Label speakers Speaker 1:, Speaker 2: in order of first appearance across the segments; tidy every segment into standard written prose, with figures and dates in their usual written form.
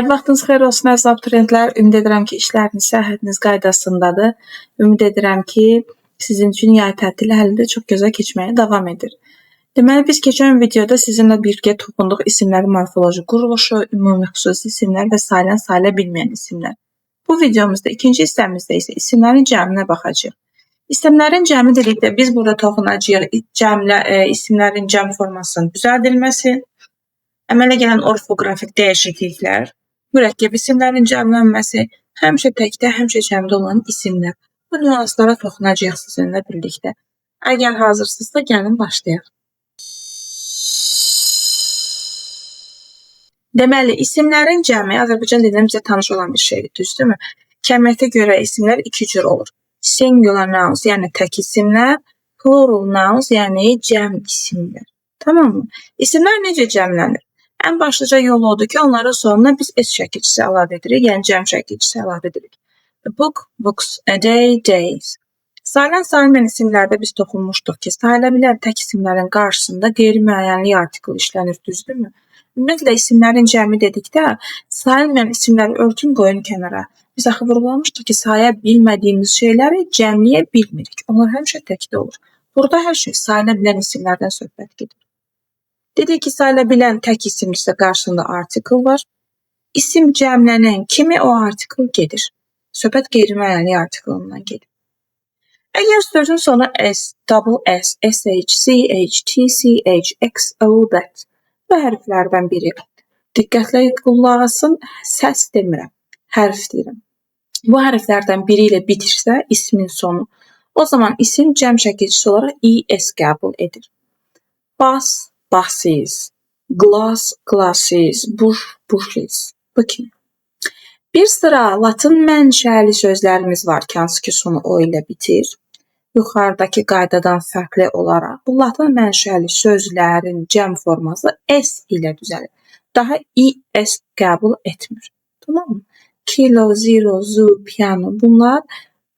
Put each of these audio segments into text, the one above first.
Speaker 1: Hər vaxtınız xeyir olsun əziz abituriyentlər. Ümid edirəm ki, işləriniz, səhhətiniz qaydasındadır. Ümid edirəm ki, sizin üçün yay tətili hələ də çox gözəl keçməyə davam edir. Deməli, biz keçən videoda sizinlə birgə toxunduq isimlərin morfoloji quruluşu, ümumi xüsusi isimlər və sayılan, sayıla bilməyən isimlər. Bu videomuzda ikinci hissəmizdə isə isimlərin cəminə baxacağıq. İsimlərin cəmi dedikdə biz burada toxunacağıq cəmlə, isimlərin cəm formasının düzəldilməsi, əmələ gələn orfoqrafik dəyişikliklər, mürəkkəb isimlərin cəmlənməsi, həmişə təkdə, həmişə cəmdə olan isimlər. Bu nüanslara toxunacağıq sizinlə birlikdə. Əgər hazırsınızsa, gəlin başlayaq. Deməli, isimlərin cəmi Azərbaycan dilində bizə tanış olan bir şeydir, düzdürmü? Kəmiyyətə görə isimlər iki cür olur. Singular nouns, yəni tək isimlər, plural nouns, yəni cəm isimlər. Tamam mı? İsimlər necə cəmlənir? Ən başlıca yolu odur ki, onların sonuna biz S şəkilçisi əlavə edirik, yəni cəm şəkilçisi əlavə edirik. A book, books, a day, days. Sayılan sayılmayan isimlərdə biz toxunmuşduq ki, sayıla bilən tək isimlərin qarşısında qeyri-müəyyənlik artiklı işlənir, düzdürmü? Ümumiyyətlə, isimlərin cəmi dedikdə sayılmayan isimləri örtün, qoyun kənara. Biz axı vurğulamışdıq ki, saya bilmədiyimiz şeyləri cəmləyə bilmirik. Onlar həmişə təkdə olur. Burada hər şey sayıla bilən isimlərdən söhbət gedir. Dedik ki, sayıla bilən tək isimdirsə qarşısında artikel var. İsim cəmlənən kimi o artikel gedir. Söhbət qeyri-müəyyənlik artiklından gedir. Əgər sözün sonu S, double S, SH, CH, TCH, X, O, that bu hərflərdən biri diqqətlə qulaq asın, səs demirəm, hərf deyirəm. Bu hərflərdən biri ilə bitirsə ismin sonu, o zaman isim cəm şəkilçisi olaraq ES qəbul edir. Bus, buses, glass, glasses, bush, bushes. Bu kimi. Bir sıra latın mənşəli sözlərimiz var ki, hansı ki sonu o ilə bitir. Yuxarıdakı qaydadan fərqli olaraq bu latın mənşəli sözlərin cəm forması S ilə düzəlir. Daha ES qəbul etmir. Tamam mı? Kilo, zero, zoo, piano bunlar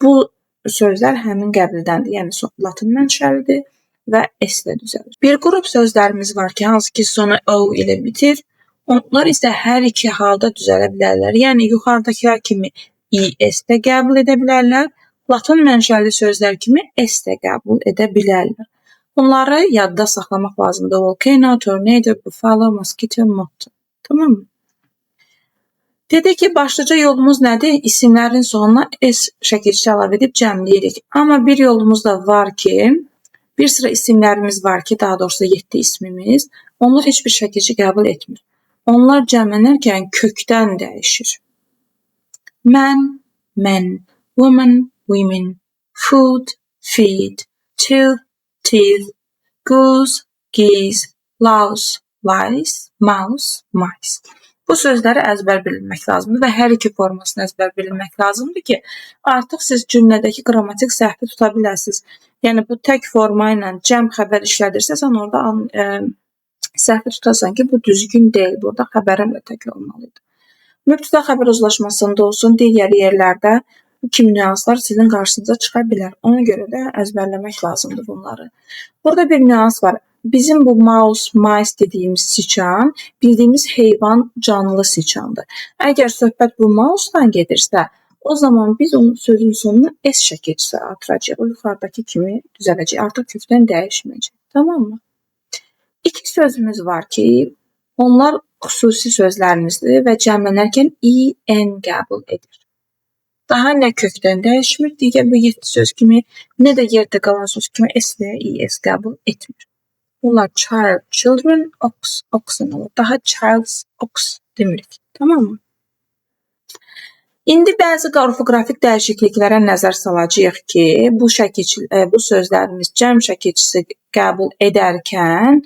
Speaker 1: bu sözlər həmin qəbildəndir. Yəni latın mənşəlidir və S ilə düzəlir. Bir qrup sözlərimiz var ki, hansı ki sonu O ilə bitir. Onlar isə hər iki halda düzələ bilərlər. Yəni yuxarıdakılar kimi ES də qəbul edə bilərlər. Latın mənşəli sözlər kimi S də qəbul edə bilərlər. Bunları yadda saxlamaq lazımdır. Volcano, tornado, buffalo, mosquito, motto. Tamam mı? Dedik ki, başlıca yolumuz nədir? İsimlərin sonuna S şəkilçisi əlavə edib cəmləyirik. Amma bir yolumuz da var ki, bir sıra isimlərimiz var ki, daha doğrusu 7 ismimiz. Onlar heç bir şəkilçi qəbul etmir. Onlar cəmlənərkən kökdən dəyişir. Man, men, woman, women, food, feed, tooth, teeth, goose, geese, louse, lice, mouse, mice. Bu sözləri əzbər bilmək lazımdır və hər iki formasını əzbər bilmək lazımdır ki, artıq siz cümlədəki qrammatik səhvi tuta biləsiniz. Yəni bu tək forma ilə cəm xəbər işlədirsə, sən orada səhvi tutasan ki, bu düzgün deyil. Burada xəbərim də tək olmalıdır. Mübtəda xəbər uzlaşmasında olsun, digər yerlərdə bu kimi nüanslar sizin qarşınıza çıxa bilər. Ona görə də əzbərləmək lazımdır bunları. Burada bir nüans var. Bizim bu mouse, mice dediyimiz siçan, bildiyimiz heyvan canlı siçandır. Əgər söhbət bu mouse-dan gedirsə, o zaman biz onun sözün sonuna S şəkilçisi artıracağıq. O yuxarıdakı kimi düzələcək. Artıq kökdən dəyişməyəcək. Tamam mı? İki sözümüz var ki, onlar xüsusi sözlərimizdir və cəmlənərkən EN qəbul edir. Daha nə kökdən dəyişmir, digər bu 7 söz kimi, nə də yerdə qalan söz kimi S və ES qəbul etmir. Bunlar child, children, ox, oxen olur. Daha childs, ox demirik. Tamam mı? İndi bəzi orfoqrafik dəyişikliklərə nəzər salacağıq ki, bu sözlərimiz cəm şəkilçisi qəbul edərkən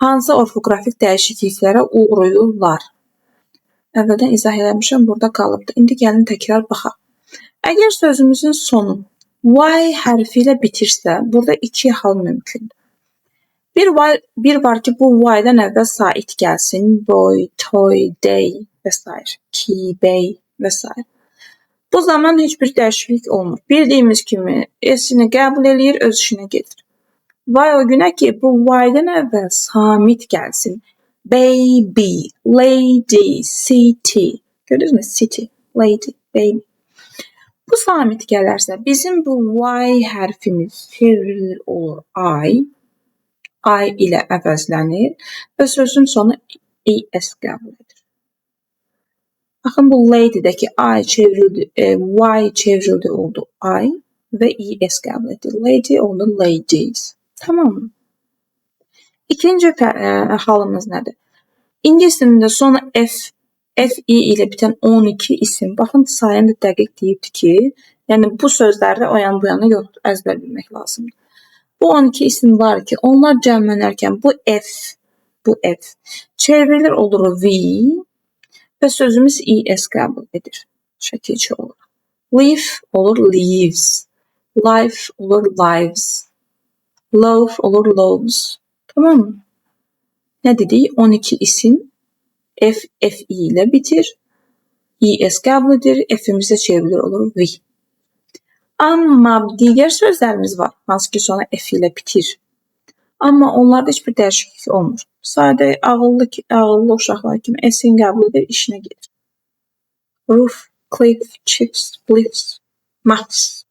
Speaker 1: hansı orfoqrafik dəyişikliklərə uğrayırlar? Əvvəldən izah eləmişəm, burada qalıbdır. İndi gəlin təkrar baxaq. Əgər sözümüzün sonu Y hərfi ilə bitirsə, burada iki hal mümkündür. Bir var ki, bu Y-dan əvvəl sait gəlsin. Boy, toy, day və s. Key, bay və s. Bu zaman heç bir dəyişiklik olmur. Bildiyimiz kimi S-ini qəbul eləyir, öz işinə gedir. Vay o günə ki, bu Y-dan əvvəl samit gəlsin. Baby, lady, city. Gördünüzmü? City, lady, baby. Bu samit gələrsə, bizim bu Y hərfimiz çevrilir olur I. I ilə əvəzlənir və sözün sonu ES qəbul edir. Baxın, bu lady'dəki I çevrildi, Y çevrildi oldu I və ES qəbul etdi. Lady oldu ladies. Tamam mı? İkinci halımız nədir? İngilis dilində sonu F, F-I ilə bitən 12 isim. Baxın, sayını da dəqiq deyibdir ki, yəni bu sözlərdə o yan bu yana yoxdur, əzbər bilmək lazımdır. Bu 12 isim var ki, onlar cəmlənərkən bu F çevrilir olur V və sözümüz ES qəbul edir. Şəkilçi olur. Leaf olur leaves, life olur lives, loaf olur loaves. Tamam mı? Nə dedik? 12 isim F, F, I ilə bitir. ES qəbul edir. F-imizə çevrilir olur V. Amma digər sözlərimiz var, hansı ki sonu F ilə bitir. Amma onlarda heç bir dəyişiklik olmur. Sadə ağıllı uşaqlar kimi S-in qəbul edir, işinə gedir. Roof, cliff, chips, beliefs, maths,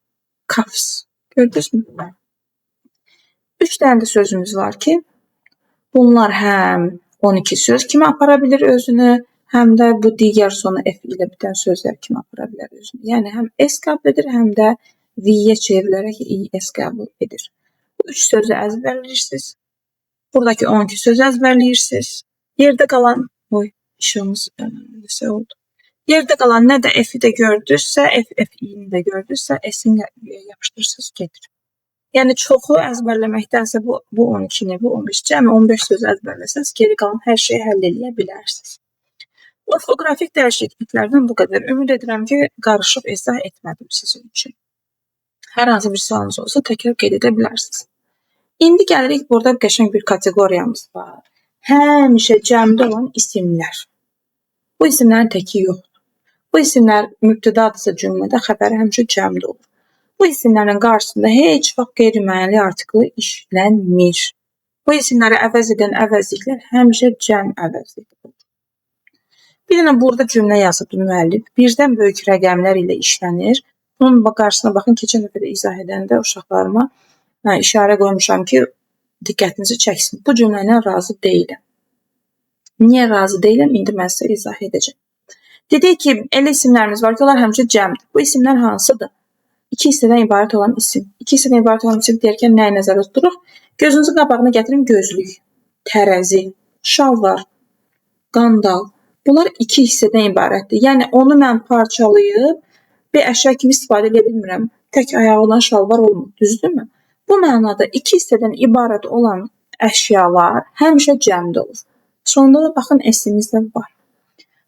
Speaker 1: cuffs. Gördünüzmü? 3 dənə də sözümüz var ki, bunlar həm 12 söz kimi apara bilir özünü, həm də bu digər sonu F ilə bitən sözlər kimi apara bilər özünü. Yəni həm S qəbul edir, həm də V-yə çevrilərək ES qəbul edir. Bu 3 sözü əzbərləyirsiniz. Buradakı 12 sözü əzbərləyirsiniz. Yerdə qalan, oy, işığımız nəsə oldu. Yerdə qalan nə də F-i də gördünüzsə, F, F, I-ni də gördünüzsə, S-ini yapışdırırsınız, gedir. Yəni çoxu əzbərləməkdənsə bu 12-ni, bu 15, cəmi 15 sözü əzbərləsəniz, geri qalan hər şeyi həll eləyə bilərsiniz. Orfoqrafik dəyişikliklərdən bu qədər. Ümid edirəm ki, qarışıq izah etmədim sizin üçün. Hər hansı bir sualınız olsa təkrar qeyd edə bilərsiniz. İndi gəlirik, burada qəşəng bir kateqoriyamız var. Həmişə cəmdə olan isimlər. Bu isimlərin təki yoxdur. Bu isimlər mübtədadırsa cümlədə xəbəri həmişə cəmdə olur. Bu isimlərin qarşısında heç vaxt qeyri-müəyyənlik artiklı işlənmir. Bu isimləri əvəz edən əvəzliklər həmişə cəm əvəzlikdir. Bir dənə burada cümlə yazıbdır müəllif. Birdən böyük rəqəmlər ilə işlənir. Bunun qarşısına baxın, keçən dəfə də izah edəndə uşaqlarıma işarə qoymuşam ki, diqqətinizi çəksin. Bu cümlə ilə razı deyiləm. Niyə razı deyiləm? İndi mən sizə izah edəcəm. Dedik ki, elə isimlərimiz var ki, onlar həmişə cəmdir. Bu isimlər hansıdır? İki hissədən ibarət olan isim. İki hissədən ibarət olan isim deyərkən nəyi nəzərdə tuturuq? Gözünüzün qabağına gətirin gözlük, tərəzi, şalvar, qandal. Bunlar iki hissədən ibarətdir. Yəni onu mən parçalayıb bir əşya kimi istifadə edə bilmirəm. Tək ayağı olan şalvar olmur, düzdürmü? Bu mənada iki hissədən ibarət olan əşyalar həmişə cəmdə olur. Sonda da baxın S-imiz də var.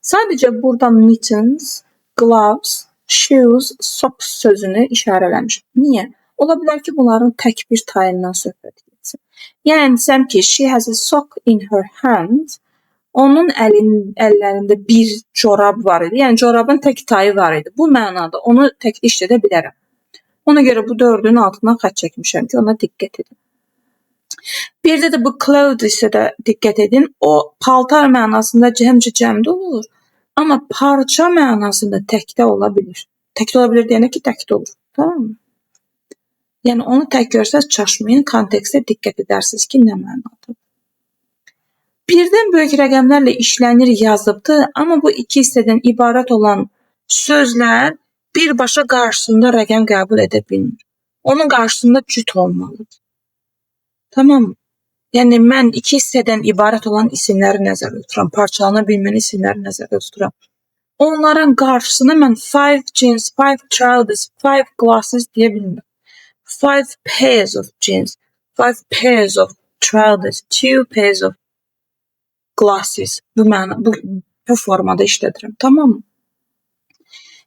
Speaker 1: Sadəcə buradan mittens, gloves, shoes, socks sözünü işarələmişəm. Niyə? Ola bilər ki, bunların tək bir tayından söhbət getsin. Yəni desəm ki, she has a sock in her hand. Onun əllərində bir corab var idi. Yəni corabın tək tayı var idi. Bu mənada onu təkdə işlədə bilərəm. Ona görə bu dördünün altından xətt çəkmişəm ki, ona diqqət edin. Bir də bu clothes isə də diqqət edin. O paltar mənasında həmişə cəmdə olur. Amma parça mənasında təkdə ola bilir. Təkdə ola bilir deyəndə ki, təkdə olur. Tamam mı? Yəni onu tək görsəz çaşmayın, kontekstə diqqət edərsiniz ki, nə mənadadır. Birdən böyük rəqəmlərlə işlənir yazıbdır, amma bu iki hissədən ibarət olan sözlər birbaşa qarşısında rəqəm qəbul edə bilmir. Onun qarşısında cüt olmalıdır. Tamam mı? Yəni mən iki hissədən ibarət olan isimləri nəzərdə tuturam, parçalana bilməyən isimləri nəzərdə tuturam. Onların qarşısına mən 5 jeans, 5 trousers, 5 glasses deyə bilmirəm. 5 pairs of jeans, 5 pairs of trousers, 2 pairs of glasses. Bu məna, bu formada işlədirəm. Tamam mı?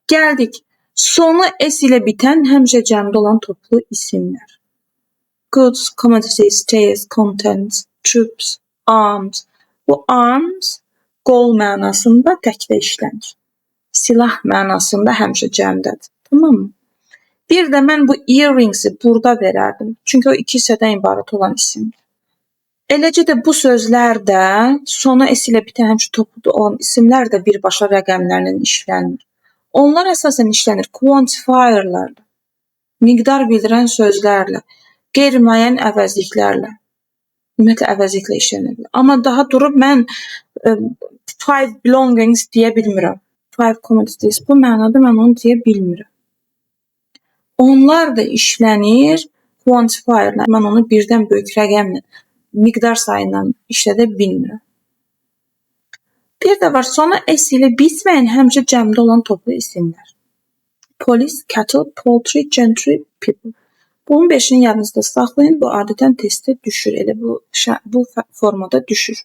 Speaker 1: Gəldik. Sonu S ilə bitən həmişə cəmdə olan toplu isimlər. Goods, commodities, stairs, contents, troops, arms. Bu arms qol mənasında təkdə işlənir. Silah mənasında həmişə cəmdədir. Tamam mı? Bir də mən bu earrings-i burada verərdim. Çünki o iki hissədən ibarət olan isimdir. Eləcə də bu sözlər də sona S ilə bitən həmişə toplu olan isimlər də birbaşa rəqəmlərlə işlənmir. Onlar əsasən işlənir quantifierlərlə, miqdar bildirən sözlərlə, qeyri-müəyyən əvəzliklərlə. Ümumiyyətlə əvəzliklə işlənir. Amma daha durub mən five belongings deyə bilmirəm. Five commodities. Bu mənada mən onu deyə bilmirəm. Onlar da işlənir quantifierlə. Mən onu birdən böyük rəqəmlə, miqdar sayı işlədə bilmirəm. Bir də var sona S ilə bitməyən həmişə cəmdə olan toplu isimlər. Police, cattle, poultry, gentry, people. Bunun beşini yadınızda saxlayın. Bu adətən testdə düşür. Elə bu formada düşür.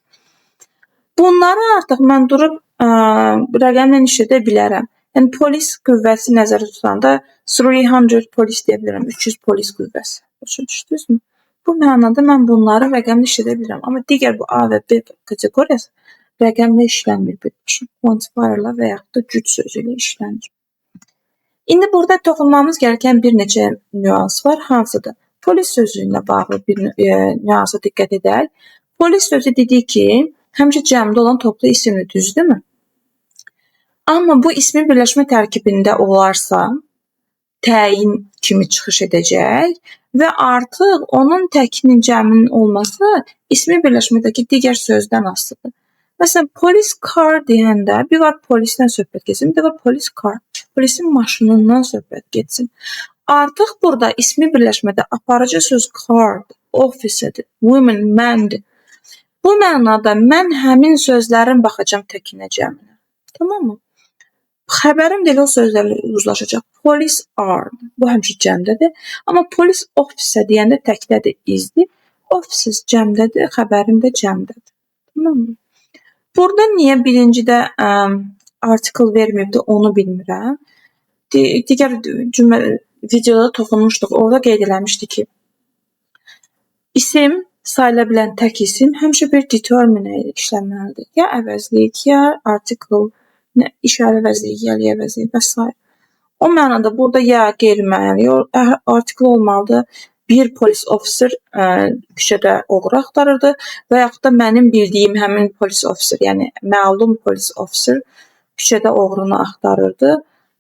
Speaker 1: Bunları artıq mən durub rəqəmlə işlədə bilərəm. Yəni polis qüvvəsi nəzərdə tutanda 300 polis deyə bilərəm. 300 polis qüvvəsi. Başa düşdünüzmü? Bu mənada mən bunları rəqəmlə işlədə bilirəm. Amma digər bu A və B kateqoriyası rəqəmlə işlənmir birbaşa. Quantifierlə və yaxud da cüt sözü ilə işlənir. İndi burada toxunmamız gərəkən bir neçə nüans var. Hansıdır? Polis sözü ilə bağlı bir nüansa diqqət edək. Polis sözü dedik ki, həmişə cəmdə olan toplu isimdir, düzdürmü? Amma bu ismin birləşmə tərkibində olarsa, təyin kimi çıxış edəcək və artıq onun təkinin cəminin olması ismi birləşmədəki digər sözdən asılıdır. Məsələn, police car deyəndə bir var polisdən söhbət getsin, bir də var police car, polisin maşınından söhbət getsin. Artıq burada ismi birləşmədə aparıcı söz car, officerdir, woman, man'dir. Bu mənada mən həmin sözlərin baxacağam təkinə, cəminə. Tamam mı? Xəbərim də elə o sözlərlə uzlaşacaq. Police are. Bu həmişə cəmdədir. Amma police officer deyəndə təkdədir, isdir. Officers cəmdədir, xəbərim də cəmdədir. Tamam mı? Burada niyə birincidə article verməyibdir, onu bilmirəm. Digər cümlə videoda toxunmuşduq. Orada qeyd eləmişdi ki, isim sayıla bilən tək isim həmişə bir determiner ilə işlənməlidir. Ya əvəzlik, ya article, nə işarə əvəzliyi, yiyəlik əvəzliyi və sair. O mənada burada ya qeyri-müəyyən article olmalıdır. Bir police officer küçədə oğru axtarırdı və yaxud da mənim bildiyim həmin police officer, yəni məlum police officer küçədə oğrunu axtarırdı.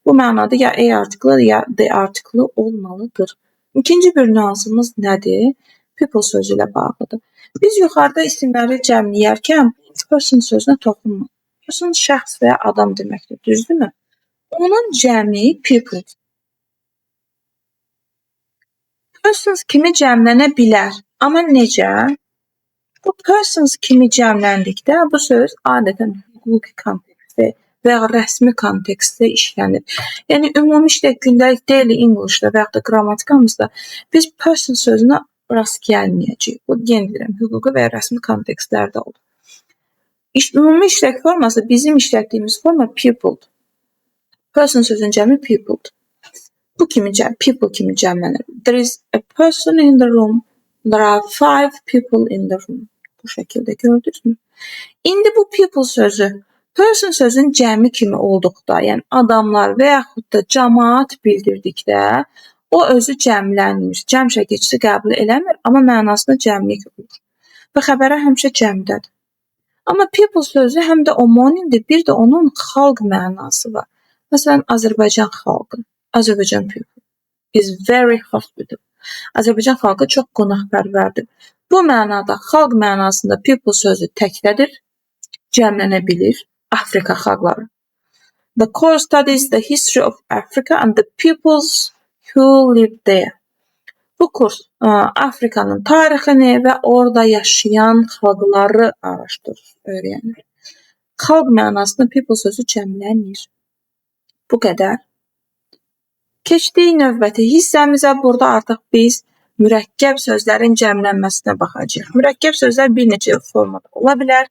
Speaker 1: Bu mənada ya a article ya the article olmalıdır. İkinci bir nüansımız nədir? People sözü ilə bağlıdır. Biz yuxarıda isimləri cəmləyərkən person sözünə toxunmuruq. Person şəxs və ya adam deməkdir, düzdürmü? Onun cəmi people. Persons kimi cəmlənə bilər, amma necə? Bu persons kimi cəmləndikdə bu söz adətən hüquqi kontekstdə və ya rəsmi kontekstdə işlənir. Yəni ümumi işlək gündəlik daily English'da və yaxud da qrammatikamızda biz person sözünə rast gəlməyəcəyik. Bu yenə deyirəm, hüquqi və ya rəsmi kontekstlərdə olur. Ümumi işlək forması bizim işlətdiyimiz forma people-dur. Person sözünün cəmi people-dur. Bu kimi cəm, people kimi cəmlənir. There is a person in the room. There are five people in the room. Bu şəkildə gördünüzmü? İndi bu people sözü person sözünün cəmi kimi olduqda, yəni adamlar və yaxud da cəmaat bildirdikdə o özü cəmlənmir. Cəm şəkilçisi qəbul eləmir, amma mənasında cəmlik olur. Və xəbərə həmişə cəmdədir. Amma people sözü həm də homonimdir, bir də onun xalq mənası var. Məsələn, Azərbaycan xalqı, Azerbaijan people is very hospitable. Azərbaycan xalqı çox qonaqpərvərdir. Bu mənada xalq mənasında people sözü təkdədir, cəmlənə bilir. Afrika xalqları. The course studies the history of Africa and the peoples who live there. Bu kurs Afrikanın tarixini və orada yaşayan xalqları araşdırır, öyrənir. Xalq mənasında people sözü cəmlənir. Bu qədər. Keçdik növbəti hissəmizə. Burada artıq biz mürəkkəb sözlərin cəmlənməsinə baxacağıq. Mürəkkəb sözlər bir neçə formada ola bilər.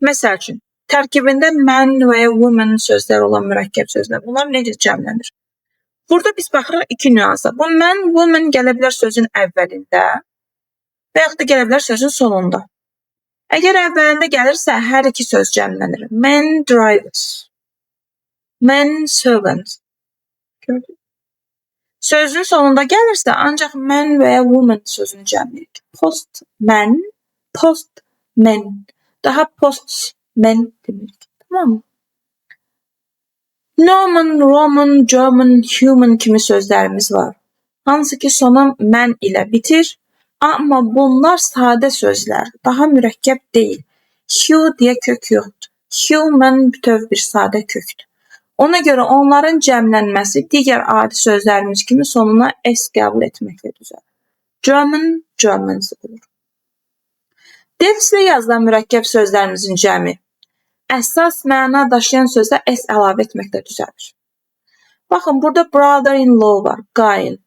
Speaker 1: Məsəl üçün, tərkibində man və ya woman sözləri olan mürəkkəb sözlər. Bunlar necə cəmlənir? Burada biz baxırıq iki nüansa. Bu man, woman gələ bilər sözün əvvəlində və yaxud da gələ bilər sözün sonunda. Əgər əvvəlində gəlirsə, hər iki söz cəmlənir. Men drivers, men servants. Gördün? Sözün sonunda gəlirsə, ancaq man və ya woman sözünü cəmləyirik. Postman, Postmen. Daha postmen demirik. Tamam mı? Norman, Roman, German, human kimi sözlərimiz var. Hansı ki sona mən ilə bitir. Amma bunlar sadə sözlər, daha mürəkkəb deyil. Hu deyə kök yoxdur. Human bütöv bir sadə kökdür. Ona görə onların cəmlənməsi digər adi sözlərimiz kimi sonuna s qəbul etməklə düzəlir. German, Germans olur. Defislə yazılan mürəkkəb sözlərimizin cəmi əsas məna daşıyan sözə s əlavə etməklə düzəlir. Baxın, burada brother-in-law var, qayın.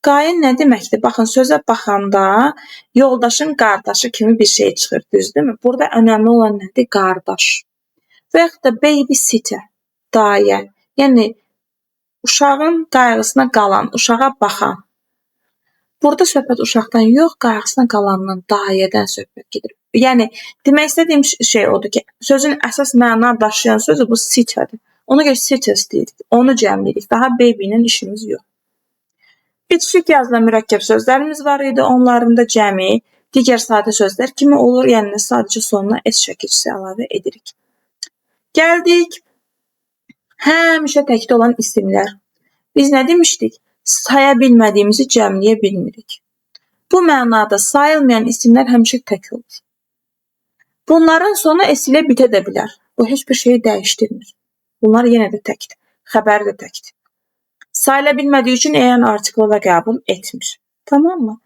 Speaker 1: Qayın nə deməkdir? Baxın, sözə baxanda yoldaşın qardaşı kimi bir şey çıxır, düzdürmü? Burada önəmli olan nədir? Qardaş. Və yaxud da babysitter, dayə. Yəni, uşağın qayğısına qalan, uşağa baxan. Burada söhbət uşaqdan yox, qayğısına qalandan, dayədən söhbət gedir. Yəni, demək istədiyim şey odur ki, sözün əsas məna daşıyan sözü bu sitterdir. Ona görə sitters deyirik, onu cəmləyirik. Daha baby ilə işimiz yox. Bitişik yazılan mürəkkəb sözlərimiz var idi. Onların da cəmi digər sadə sözlər kimi olur. Yəni, sadəcə sonuna s şəkilçisi əlavə edirik. Gəldik həmişə təkdə olan isimlər. Biz nə demişdik? Saya bilmədiyimizi cəmləyə bilmirik. Bu mənada sayılmayan isimlər həmişə tək olur. Bunların sonu s ilə bitə də bilər. Bu heç bir şeyi dəyişdirmir. Bunlar yenə də təkdir. Xəbəri də təkdir. Sayıla bilmədiyi üçün an artiklı da qəbul etmir. Tamam mı?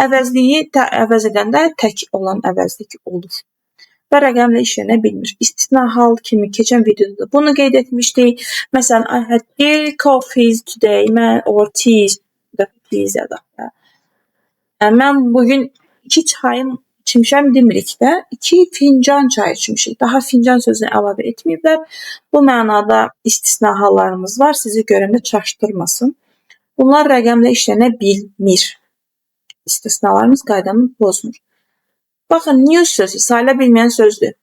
Speaker 1: Əvəzliyi əvəz edəndə tək olan əvəzlik olur. Və rəqəmlə işlənə bilmir. İstisna hal kimi keçən videoda da bunu qeyd etmişdik. Məsələn, I had 2 coffees today, mən or teas, teas ya da. Mən bugün 2 çayım içmişəm demirik də, 2 fincan çay içmişik. Daha fincan sözünü əlavə etməyiblər. Bu mənada istisna hallarımız var. Sizi görəndə çaşdırmasın. Bunlar rəqəmlə işlənə bilmir. İstisnalarımız qaydanı pozmur. Baxın, news sözü sayıla bilməyən sözdür.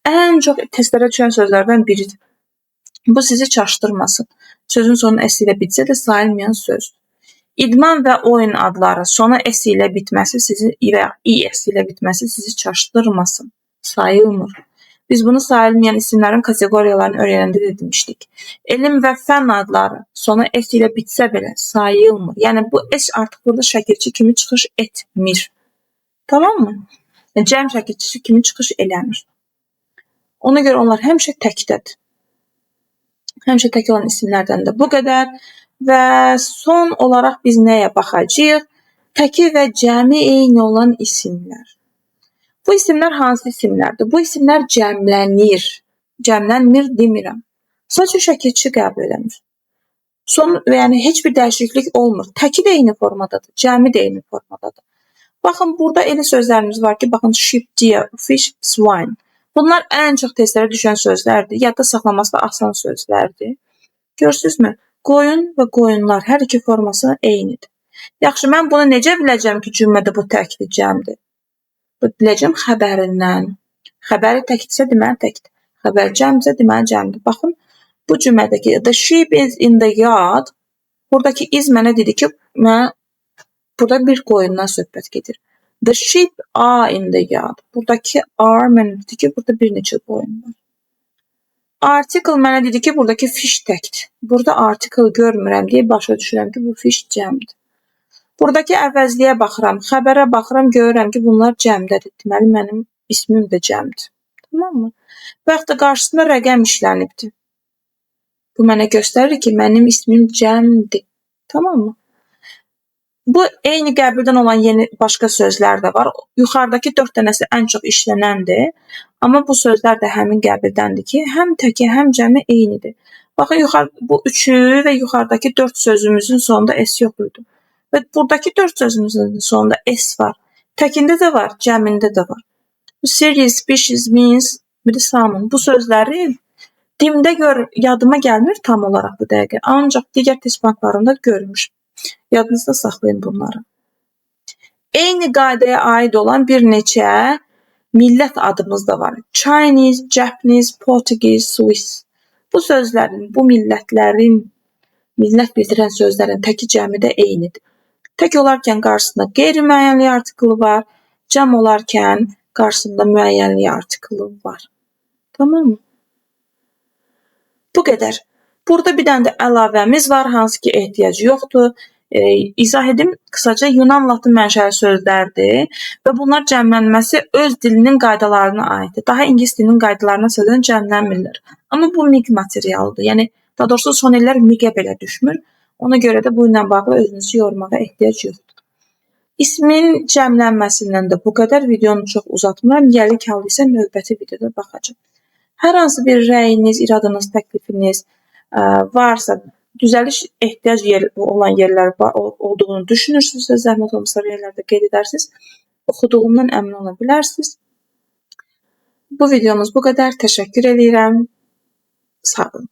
Speaker 1: Ən çox testlərə düşən sözlərdən biridir. Bu sizi çaşdırmasın. Sözün sonu s ilə bitsə də sayılmayan sözdür. İdman və oyun adları sona s ilə bitməsi sizi və ya es ilə bitməsi sizi çaşdırmasın. Sayılmır. Biz bunu sayılmayan isimlərin kateqoriyalarını öyrənəndə də demişdik. Elm və fən adları sona s ilə bitsə belə sayılmır. Yəni bu s artıq burada şəkilçi kimi çıxış etmir. Tamam mı? Yəni, cəm şəkilçisi kimi çıxış eləmir. Ona görə onlar həmişə təkdədir. Həmişə tək olan isimlərdən də bu qədər. Və son olaraq biz nəyə baxacağıq? Təki və cəmi eyni olan isimlər. Bu isimlər hansı isimlərdir? Bu isimlər cəmlənir. Cəmlənmir demirəm. Sadəcə şəkilçi qəbul eləmir. Son, yəni heç bir dəyişiklik olmur. Təki də eyni formadadır, cəmi də eyni formadadır. Baxın, burada elə sözlərimiz var ki, baxın, sheep, deer, fish, swine. Bunlar ən çox testlərə düşən sözlərdir. Yadda saxlaması da asan sözlərdir. Görürsünüzmü? Qoyun və qoyunlar hər iki forması eynidir. Yaxşı, mən bunu necə biləcəm ki, cümlədə bu təkdir, cəmdir? Bu biləcəm xəbərindən. Xəbəri təkdirsə, deməli təkdir. Xəbər cəmdirsə, deməli cəmdir. Baxın, bu cümlədəki the sheep is in the yard. Buradakı is mənə dedi ki, mən burada bir qoyundan söhbət gedir. The sheep are in the yard. Buradakı are mənə dedi ki, burada bir neçə qoyun var. Article mənə dedi ki, buradakı fish təkdir. Burada article görmürəm deyə başa düşürəm ki, bu fish cəmdir. Buradakı əvəzliyə baxıram, xəbərə baxıram, görürəm ki, bunlar cəmdədir. Deməli, mənim ismim də cəmdir. Tamam mı? Və yaxud da qarşısında rəqəm işlənibdir. Bu mənə göstərir ki, mənim ismim cəmdir. Tamam mı? Bu eyni qəbildən olan yeni başqa sözlər də var. Yuxarıdakı 4 dənəsi ən çox işlənəndir. Amma bu sözlər də həmin qəbildəndir ki, həm təki, həm cəmi eynidir. Baxın, yuxarı bu üçü və yuxarıdakı 4 sözümüzün sonunda s yox idi. Və buradakı 4 sözümüzün sonunda s var. Təkində də var, cəmində də var. Bu series, species, means, bir də salmon. Bu sözləri dimdə gör, yadıma gəlmir tam olaraq bu dəqiqə. Ancaq digər test banklarında görmüşüm. Yadınızda saxlayın bunları. Eyni qaydaya aid olan bir neçə millət adımız da var. Chinese, Japanese, Portuguese, Swiss. Bu sözlərin, bu millətlərin, millət bildirən sözlərin təki cəmi də eynidir. Tək olarkən qarşısında qeyri-müəyyənlik artiklı var. Cəm olarkən Qarşısında müəyyənlik artiklı var. Tamam mı? Bu qədər. Burada bir dənə də əlavəmiz var, hansı ki ehtiyac yoxdur. İzah edim qısaca, Yunan latın mənşəli sözlərdir və bunlar cəmlənməsi öz dilinin qaydalarına aiddir. Daha ingilis dilinin qaydalarına əsasən cəmlənmirlər. Amma bu MİQ materialıdır. Yəni, daha doğrusu son illər MİQ-ə belə düşmür. Ona görə də bu ilə bağlı özünüzü yormağa ehtiyac yoxdur. İsmin cəmlənməsindən də bu qədər. Videonu çox uzatmıram. Yəlik halı isə növbəti videoda baxacağam. Hər hansı bir rəyiniz, iradınız, təklifiniz varsa, düzəliş ehtiyac olan yerlər olduğunu düşünürsünüzsə, zəhmət olmasa yerlərdə qeyd edərsiniz. Oxuduğumdan əmin ola bilərsiniz. Bu videomuz bu qədər. Təşəkkür eləyirəm. Sağ olun.